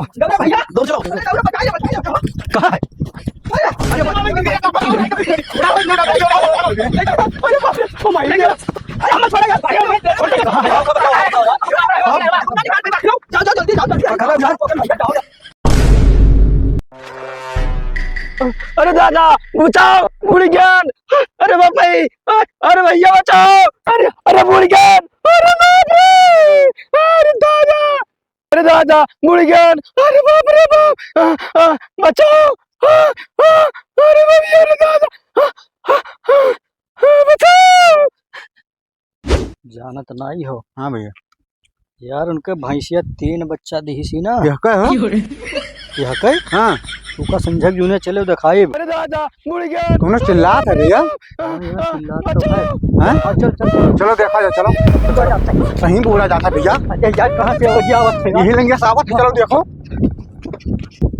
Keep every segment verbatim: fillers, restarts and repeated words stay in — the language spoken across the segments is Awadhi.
दौड़ चलो। कहाँ है? अरे दादा, बचाओ, बुड़ गयान। अरे बाप रे, अरे भैया बचाओ। अरे, अरे बुड़ गयान। अरे बाप रे, अरे दादा, अरे दादा, बुड़ गयान। अरे बाप रे बाप, आ, आ, बचाओ। आ, आ, अरे बाप रे, अरे दादा, आ, आ, आ, आ, बचाओ। जानत नाई हो। हाँ भैया। यार, उनके भैंसिया तीन बच्चा दिहिसी ना। यह का हो? यह का? हाँ। तू का समझक जूने चले देखाई। अरे दादा, मुड़ गया। कौनो चिल्लात है भैया? हाँ, यार, चिल्लात तो है। हाँ? हाँ, चल, चल, चल। चलो देखा जाए, चलो। सही बोला जाता भैया। अरे यार, कहाँ से आवाज आवत है यार? यही लंगिया से आवत है, चलो देखो।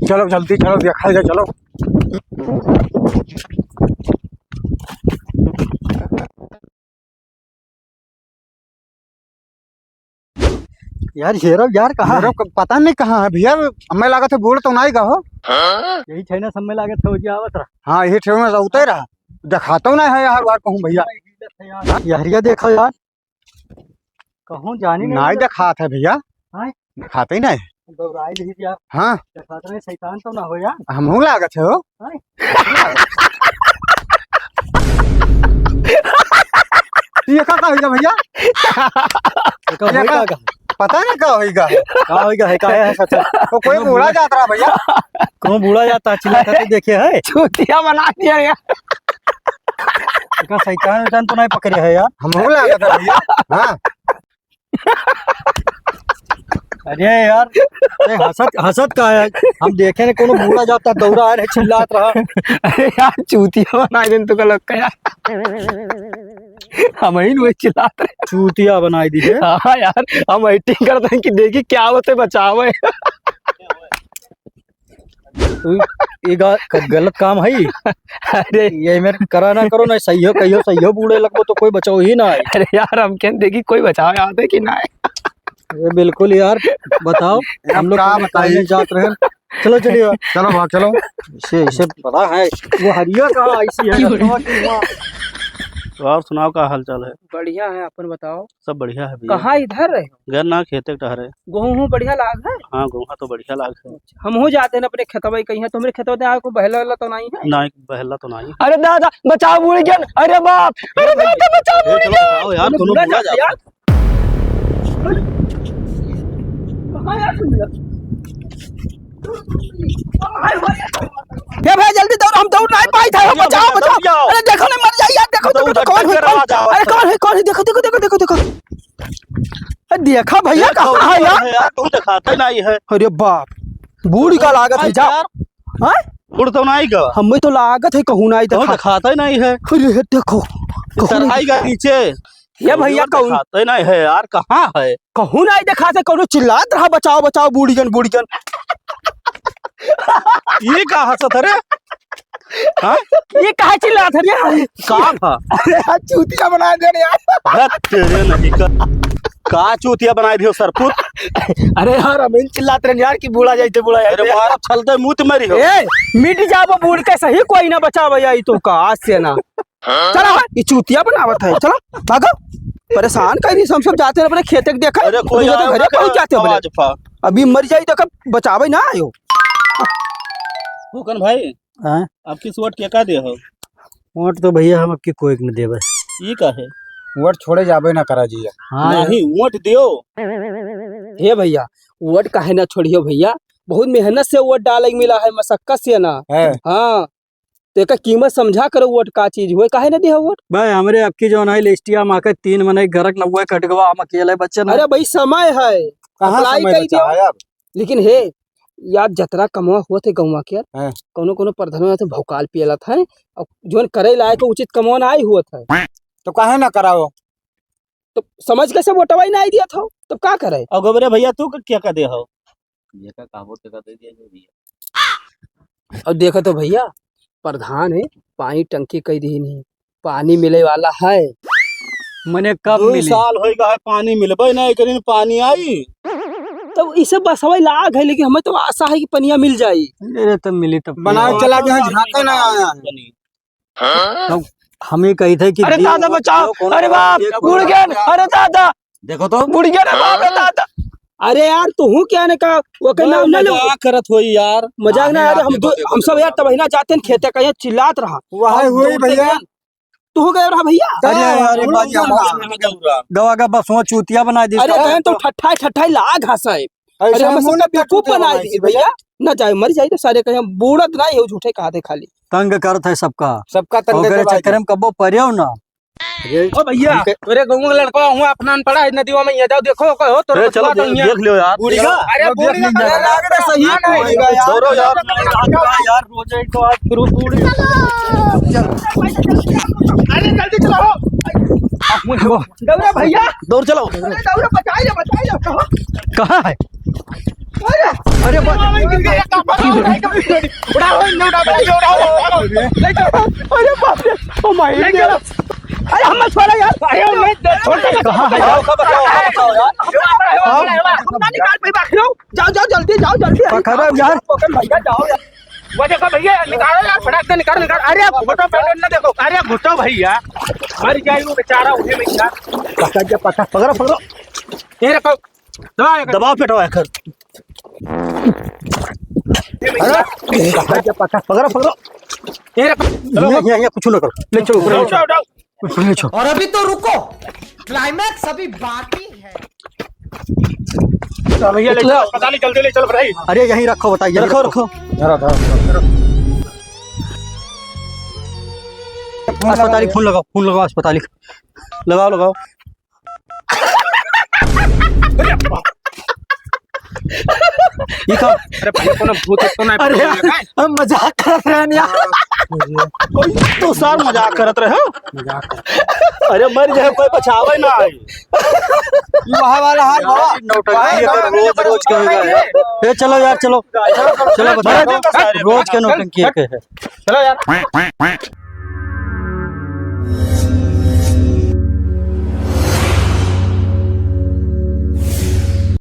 चलो जल्दी, चलो देखा जाए, चलो। यार, हेरव यार, कहाँ हेरव है? क-, पता नहीं कहाँ है भैया। हमें लागत है बूढ़ तो नाई का हो। यही ठेना सब में लागत है, ओजी आवत रहा। हाँ, यही ठेना से उतर रहा। दिखाता हूँ ना है यार, बार कहूँ भैया। यार, यहरिया देखो यार, कहूँ जानी नहीं नाई लग- दिखात है भैया। हाँ? दिखाते ही नहीं। घबराए नहीं यार। हाँ। दिखाते नहीं, शैतान तो ना हो यार। हमहू लागत है हो। हाँ? ये का, का होइगा भैया? ये का ये होइगा का? का? पता नहीं का होइगा। का होइगा है, का है सच? तो कोई बूढ़ा जात रहा भैया। कौन बूढ़ा जाता है, चिल्लाता तो देखे है। चूतिया बना दिया यार। का शैतान वैतान तो नहीं पकड़े है यार। हमहू लागत है भैया। हाँ। अरे यार, अरे हंसत, हंसत का है? हम देखे ने कोनो बूढ़ा जाता दौड़ा आ रहे, चिल्लात रहा। अरे यार, चूतिया बनाई देन तो का लोग का यार। हम ही नु चिल्लात रहे। चूतिया बनाई दी है। हाँ यार, हम acting करते हैं कि देखी क्या होते बचावे। तू ये ग-, ग-, गलत काम है। अरे। ये मेरे करा ना करो ना, सही हो, कहियो सही हो, बूढ़े लगबो तो कोई बचाओ ही ना है। अरे यार, हम क्या देखी कोई बचाओ यहाँ पे कि ना है? अरे बिल्कुल यार, बताओ, हम लोग का कौन बताई? जात रहे। चलो, चलिए। चलो भाग, चलो। इसे, इसे पता है, वो हरिया कहाँ ऐसी है? तो और सुनाओ, का हाल चाल है? बढ़िया है, अपन बताओ। सब बढ़िया है भैया। कहाँ इधर रहे? घर ना खेते टहरे। गेहूं हूं बढ़िया लाग है? हाँ, गेहूं तो बढ़िया लाग है। हमहू जाते हैं अपने खेतवा कहीं, तुम्हरे खेतवा दे आए को बहला वाला तो नहीं है? नहीं, बहला तो नहीं है। अरे दादा, बचाओ, बूढ़ गया। अरे बाप, अरे दादा, बचाओ, ए, बूढ़ चलो, गया। बचाओ यार, कोनो बूढ़ा जाता यार। कहाँ यार तुम लोग? ए भाई, जल्दी दौड़, हम दौड़ नहीं पाई था, बचाओ, बचाओ। अरे देखो ना, मर जाए यार, देखो, देखो, देखो, कौन है, कौन? अरे कौन है, कौन है? देखो, देखो, देखो, देखो, देखो। अरे देखा भैया, कहाँ है यार? यार, तू दिखाता ही नहीं है। अरे बाप, बूढ़ का लागत है जा। यार। हाँ? बूढ़ तो नहीं का। हमें तो लागत है कहूँ नहीं तो दिखा। दिखाता ही नहीं है। अरे देखो, कहूँ नहीं। आई का नीचे। ये भैया, कहूँ दिखाता ही नहीं है यार, कहाँ है? कहूँ नहीं दिखाते, कहूँ चिल्लात रहा, "बचाओ, बचाओ, बूढ़ियन, बूढ़ियन।" ये का हंसत है रे? हाँ? ये काहे चिल्लात है रे? का था? अरे यार, चूतिया बना दे रे यार। हद तेरे नहीं का, का चूतिया बनाई दियो सरपुत। अरे यार, हम इन चिल्लात रहे यार कि बूढ़ा जाइते, बूढ़ा जाइते। अरे मारा छलते मुंह मरी हो। ए, मिट जाबो बूढ़ के सही, कोई ना बचावे आई तो का, आज से ना। चला, ये चूतिया बनावत है, चला, भागो। परेशान कर दी, हम सब जाते हैं अपने खेते के देखा। अरे कोई तो आया घरे होगा पहुंच क्या? जाते हैं अपने। आवाज पा। अभी मर जाई तो कब बचावे ना आयो। फूकन भाई, हाँ? आपकी वोट के का दे हो? वोट तो भैया हम आपकी कोई के न देबे। ई का है? वोट छोड़े जाबे ना करा जी। हाँ। नहीं, वोट दियो। हे भैया, वोट काहे ना छोड़ियो भैया, बहुत मेहनत से वोट डाले के मिला है, मशक्कत से ना। है। हाँ, तो एकर कीमत समझा करो, वोट का चीज हुए, काहे ना दिया वोट? भाई, हमरे आपकी जौन है लिस्टिया में आके तीन मने गरक नब्बे कट गवा, हम अकेले बच्चे ना। अरे भाई, समय है, कहाँ apply समय कर बचा दियो। है अब? लेकिन हे, यार, जतरा कमवा होत है गौवा के, हाँ। कौनो कौनो प्रधान होत है, भौकाल पियलत है, और जोन करे लायक उचित कमवा ना आई होत है। तो काहे ना कराओ? तो समझ कैसे वोटवा ही ना आई दिया था, तब का करे? और गोबरे भैया, तू क्या कर दे हो? ये का, का वोट का दे दिया जो भैया? और देखो तो भैया, प्रधान है, पानी टंकी कई दी नहीं, पानी मिले वाला है। मने कब दो मिली? साल होइगा है, पानी मिलबे नहीं करी, पानी आई। अब इसे बसवै लाग है, लेकिन हमें तो आशा है कि पनिया मिल जाई। अरे, तब मिली तब बनाओ, चला के यहाँ झांका ना आया है। तब हम ही कही थे कि अरे दियो, दादा बचाओ, दियो, अरे बाप, एक बुड़ गया, अरे दादा। देखो तो। बुड़ गया रे बाप रे दादा। अरे यार, तू हूँ क्या ने का, वो के नाम ना लो। मजाक करत होई यार। मजाक ना, अरे अरे हम दो, देखो, हम सब यार तबहिना जाते हैं खेते का, यहाँ चिल्लात रहा। वही हम हुई दौड़ते भैया। गए। तू हो गया रहा भैया। अरे यार, अरे हम लोग बाजी, क्या हम रहा? गवा का बसवा चूतिया बनाइ दी अरे इसका। बहन, तो ठट्ठाई, ठट्ठाई लाग हंसाए। अरे ऐसे हम हम सबका लोग बेवकूफ बनाइ दी भैया। ना जाए, मर जाए तो सारे कहीं बूढ़त ना, ये झूठे कहा दे खाली। तंग करत है सबका। सबका तंग ओकरे करवाई चक्कर दी। में कब्बो परियो ना। अरे, ओ भैया, हमके तोरे गाँव का लड़का हुआ, अपना अनपढ़ा है, नदीवा में ये जाओ, देखो, कहो, तोरे ए, चलो, बचवा तो देख, यहाँ। देख लियो यार। बूढ़ी का? अरे, अरे, बूढ़ी देख का, लीजिए। अरे, लाग रहा सही, बूढ़ी का यार। छोड़ो यार, यार, रोज एक तो आज फिर वो बूढ़ी। अरे, जल्दी चलो। दौड़ा भैया। दौड़ चलो। अरे, दौड़ा, बचाई ले, बचाई ले, कहाँ? कहाँ है? अरे, अरे, बा- अरे, गिर गया, क्या पता? उठाओ, उठाओ, उठाओ, उठाओ, उठाओ। ले चलो। अरे, बाप रे, ओ माय गॉड। अरे, हम मत छोड़ा यार। अरे, नहीं, छोड़ दे। कहाँ है? जाओ, बचाओ, बचाओ यार। हम ना निकाल पाई, बाकी रहो। जाओ, जाओ, जल्दी, जाओ, जल्दी। पकड़ो यार। पकड़ भैया, जाओ यार। वो देखो भैया, निकालो यार, फटाक से निकालो, निकालो। अरे, घुटो पेटो ना देखो। अरे, घुटो भैया, मर जाए वो बेचारा, उठे भैया। पकड़ जा, पकड़, पकड़ो, पकड़ो। ये रखो। दबाओ, दबाओ, पेटवा एकर। अरे, पकड़, पकड़, पकड़ो। ये रखो। ये, ये, ये, कुछ ना करो। ले चलो, ऊपर ले चलो। उठाओ, उठाओ। ऊपर ले चलो। और अभी तो रुको, क्लाइमैक्स अभी बाकी है। चल भैया, ले चलो, अस्पताल ही जल्दी ले चलो, बताइए। अरे, यहीं रखो, बताइए, रखो, रखो। धरो, धरो, धरो। अस्पताल ही फोन लगाओ, फोन लगाओ, अस्पताल ही। लगाओ, लगाओ। ई का? अरे भैया, कोनो भूत तो ना अरे, पकड़ लेगा? हम मजाक करत रहन यार। कोई तो सार मजाक करत रहे हो? मजाक करत। अरे, मर जाए, कोई बचावे ना आई। ई वहाँ वाला हाथ बाबा। नौटंकी ये तो रोज, रोज के हो गया है। ए, चलो यार, चलो। चलो, बता। रोज के नौटंकी है। चलो यार।